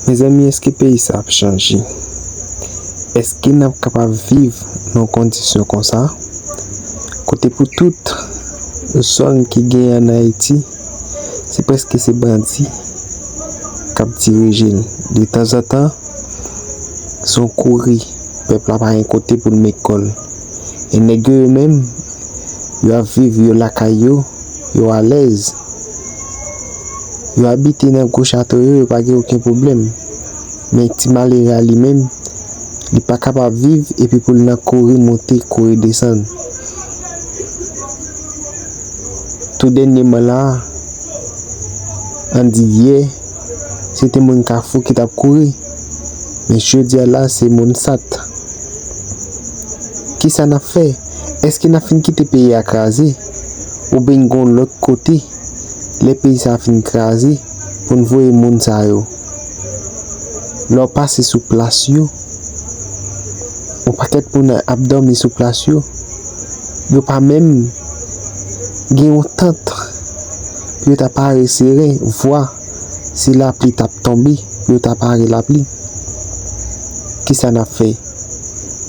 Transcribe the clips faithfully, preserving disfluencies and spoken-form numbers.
Mezanmi, èske peyi sa ap chanje? Èske n ap kapab viv nan yon kondisyon konsa? Kote pou tout zòn ki genyen ann Ayiti, se prèske se bandi k ap dirije l. Detanzantan, se yon kouri, pèp la pa gen kote pou l met kò l. E nèg yo, yo menm, yo ap viv, yo lakay yo, yo alèz. Yo abite nan gwo chato yo, yo pa gen okenn pwoblèm. Men ti malere a li menm, li pa kapab viv epi pou l nan kouri monte, kouri desann. Tou dènyèman la a, ann di yè, se te moun Kafou ki t ap kouri. Men jodi a la, se moun Sat. Kisa n ap fè? Èske n ap fin kite peyi a kraze? Oubyen gen yon lòt kote, lè peyi sa a fin kraze, pou n voye moun sa yo? Lè w pase sou plas yo, yon pakèt moun ap dòmi sou plas yo. Yo pa menm gen yon tant pou yo ta pare seren, vwa si lapli t ap tonbe, pou yo ta pare lapli. Kisa n ap fè?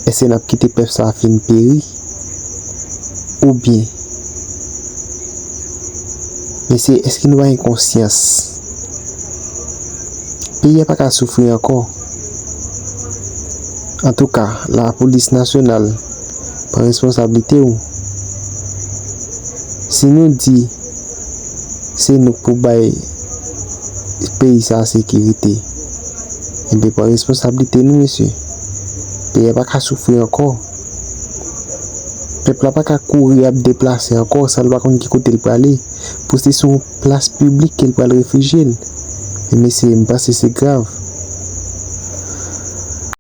Èske n ap kite pèp sa a fin peri? Oubyen, mesye, èske nou pa gen konsyans? Peyi a pa ka soufri ankò. Antouka, lapolis nasyonal, pran responsablite w. Si nou di se nou k pou bay peyi sa a sekirite, enben, pran responsablite nou, mesye. Peyi a pa ka soufri ankò. Pèp la pa ka kouri ap deplase ankò, san l pa konn ki kote l prale. Pou se sou yon plas piblik ke l pral refijye l. Men mesye, m panse se grav.